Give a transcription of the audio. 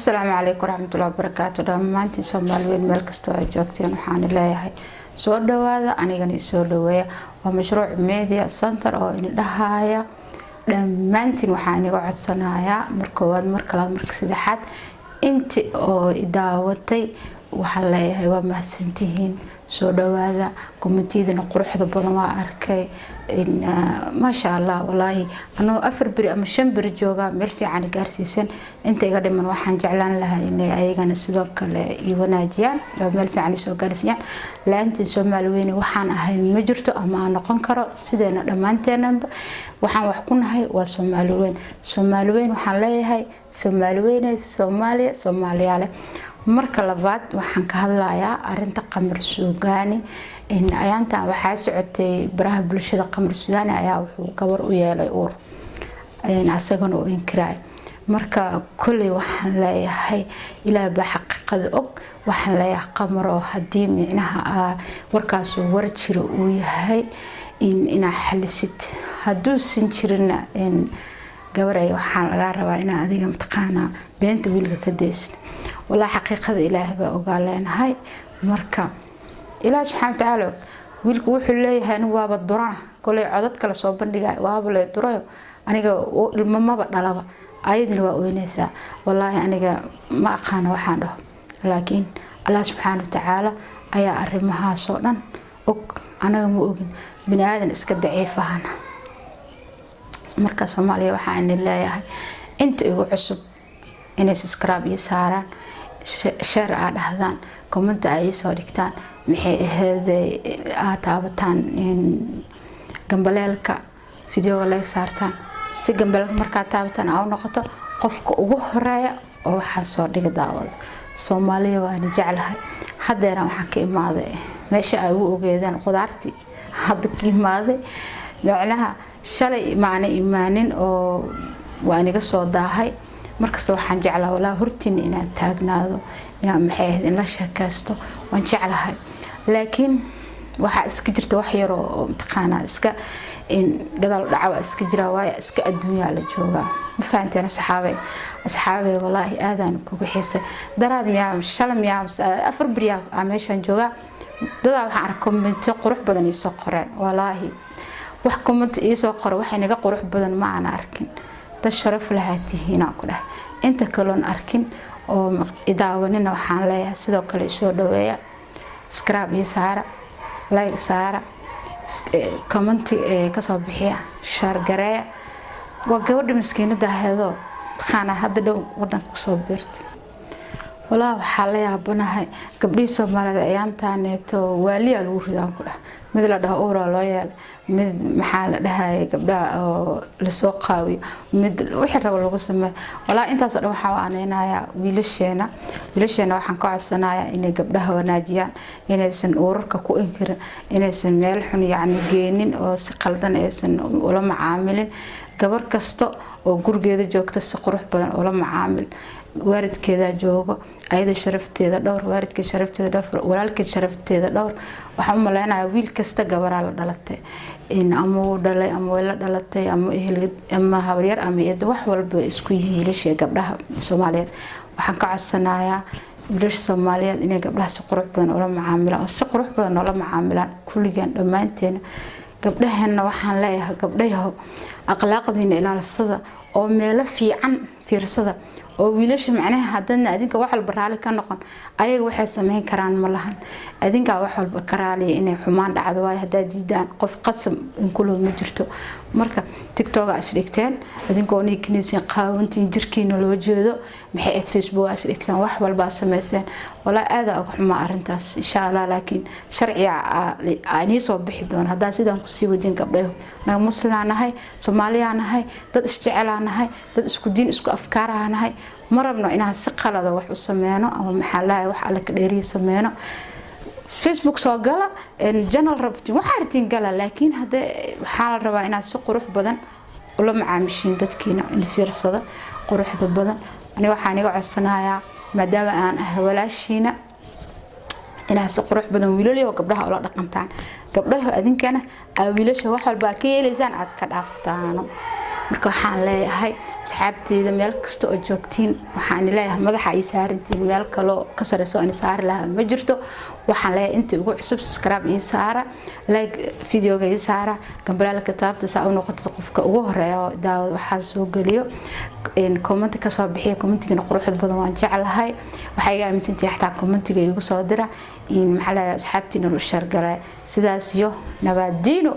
Asalaamu calaykum waraxmatullahi wabarakaatu. Dhammaantiin Soomaaliweyn meel kastoo ay joogteen, waxaan leeyahay soo dhawaada, anigana isoo dhaweeya. Waa Mashruuc Media Center oo idin dhahaya dhammaantiin. Waxaan iniga codsanayaa mar koowaad, marka labaad, marka saddexaad, inti oo daawatay waxaan leeyahay waa mahadsantihiin, soo dhawaada. Commentiyadana quruxda badan waa arkay, maasha Allah. Walaahi anoo 4 beri ama 5 beri joogaa meel fiican gaarsiisan. Inta iga dhiman waxaan jeclaan lahaa inay ayagana sidoo kale i wanaajiyaan oo meel fiican isoo gaarsiiyaan. La-aantiin, Soomaali weyne, waxaan ahay ma jirto ama aan noqon karo. Sideena dhammaanteenanba waxaan wax ku nahay waa Soomaali weyn. Soomaali weyn waxaan leeyahay, Soomaali weyne, Soomaaliya, Soomaaliyaale. Marka labaad waxaan ka hadlayaa arinta Qamar Suugaani. Ayaantan waxaa socotay baraha bulshada, Qamar Suugaani ayaa wuxuu gabar u yeelay uur, asagana uu inkiraay. Marka kolley waxaan leeyahay Ilaah baa xaqiiqada og. Waxaan leeyahay Qamaroo, haddii micnaha warkaasuu war jiro uu yahay, inaa xalisid. Hadduusan jirinna, gabaray, waxaan lagaa rabaa inaa adiga mataqaanaa beenta wiilka ka daysid. Walaa xaqiiqada Ilaah baa ogaa leenahay. Marka Ilaah subxaana watacaala og. Wiilku wuxuu leeyahay anigu waaba durana. Koley codad kale soo bandhigay, waaba lee durayo, aniga ilmamaba dhalaba. Ayadina waa oynaysaa. Walaahi aniga ma aqaano waxaan dhaho, laakiin Allah subxaana watacaala ayaa arrimahaasoo dhan og, anaga ma ogin, bini aadan iska daciifahana. Marka Soomaaliya waxaa idin leeyahay, inta igu cusub inay subscribe iyo saaraan, share aa dhahdaan, comment ay soo dhigtaan, maxay aheeday, aa taabataan gambaleelka, videoga laga saartaan, si gambaleelka markaa taabataan aa u noqoto qofka ugu horeeya oo waxaa soo dhiga daawada. Soomaaliya waana jeclahay. Hadeera waxaan ka imaaday meesha ay ugu ogeedaan qudaartii, hadda ka imaaday. Macnaha shalay maana imaanin oo waa iniga soo daahay. Markasta waxaan jeclaa walaa hortiina inaan taagnaado, inaan maxay ahayd in la sheekaysto waan jeclahay, laakiin waxaa iska jirta wax yar oo mataqaanaa iska gadaal dhaca waa iska jiraa, waayo iska adduunyaa la joogaa. Ma fahanteen, asxaabe? Asxaabe, walaahi aadaan kugu xiisay. Daraad miyaa, shalay miyaa, 4 beriyaa aa meeshaan joogaa. Dadaa waxaan arkay commentiyo qurux badan iisoo qoreen. Walaahi wax comment iisoo qora wax inaga qurux badan ma aana arkin. Dad sharaf lahaa tihiinaa ku dhahay. Inta kaloon arkin oo idaawanina waxaan leeyahay sidoo kale isoo dhaweeya, subscribe iyo saara, like saara, commenti kasoo bixiya, share gareeya. Waa gabadha maskiinada aheedoo taqaana hadda dhow wadanka kusoo biirtay. Walaa waxaa la yaabanahay gabdhihii Soomaalida ayaantaaneeto waaliyaa lagu ridaan ku dhah. Mid la dhaho uuraa loo yeelay, mid maxaa la dhahaya gabdhaha oo lasoo qaawiyo, mid wixii raba lagu sameeyo. Walaa intaasoo dhan waxaan u aneynayaa wiilasheena. Wiilasheena waxaan ka codsanayaa inay gabdhaha wanaajiyaan, inaysan uurarka ku inkirin, inaysan meel xun yacni geenin oo si qaldan aysan ula macaamilin. Gabar kasta oo gurigeeda joogta si qurux badan ula macaamil. Waalidkeeda joogo, ayada sharafteeda dhowr, waalidkeed sharafteeda dhowr, walaalkeed sharafteeda dhowr. Waxaan u maleynayaa wiil kasta gabaraa la dhalatay, ama uu dhalay ama way la dhalatay, ama ehel ama habaryar ama eedo, wax walba isku yihiin wiilasha gabdhaha Soomaaliyeed. Waxaan ka codsanayaa wiilasha Soomaaliyeed inay gabdhaha si qurux badan ula macaamilaan oo si qurux badan ula macaamilaan kulligeen dhammaanteena. Gabdhaheenna waxaan leeyahay, gabdhayahow, akhlaaqdiina ilaalsada oo meelo fiican fiirsada oo wiilasha macnaha hadadna adinka wax walba raali ka noqon, ayaga waxay sameyn karaan ma lahan. Adinkaa wax walba ka raaliya inay xumaan dhacdo, waayo haddaad diidaan qof qasab inkuloo ma jirto. Marka TikTok is dhigteen adinkoo niikinaysiin, qaawantiin, jirkiina loo jeedo, maxay aad Facebook is dhigteen, wax walbaa sameyseen. Walaa aadaa uga xumaa arrintaas, insha Allah. Laakiin sharciga anii soo bixi doono haddaa sidaan kusii wadin. Gabdhayo, naga muslimaa nahay, Soomaaliyaa nahay, dad isjecelaa nahay, dad isku diin isku afkaaraha nahay. Ma rabno inaan si qalada wax u sameyno ama maxaa lahay wax alle ka dheeriya sameyno. Facebook soo gala, channel rabtiin, waxaa rabtiin gala, laakiin hadde waxaa la rabaa inaad si qurux badan ula macaamishiin dadkiina in fiirsada quruxda badan. Ani waxaan iga codsanayaa, maadaama aan ahay walaashiina, inaad si qurux badan wiilal gabdhaha ula dhaqantaan. Gabdhaha adinkana aa wiilasha wax walba ka yeelaysaan aad ka dhaaftaano. Marka waxaan leeyahay asxaabteyda, meel kasta oo joogtiin, waxaan leeyahay madaxa ay saarantiin, meel kaloo ka sareyso aan saari lahaa ma jirto. Waxaan leeyahay inta ugu cusub, subscribe ii saara, like videoga ii saara, gambalaalka taabta, saa u noqotid qofka ugu horeeya oo daawad waxaa soo geliyo. Comment kasoo bixiya, commentigana quruxda badan waan jeclahay. Waxaa iga aaminsantihi xataa commentiga igu soo dira. Maxaa leeyahay, asxaabtiina u share gareeya. Sidaas iyo nabaadiino.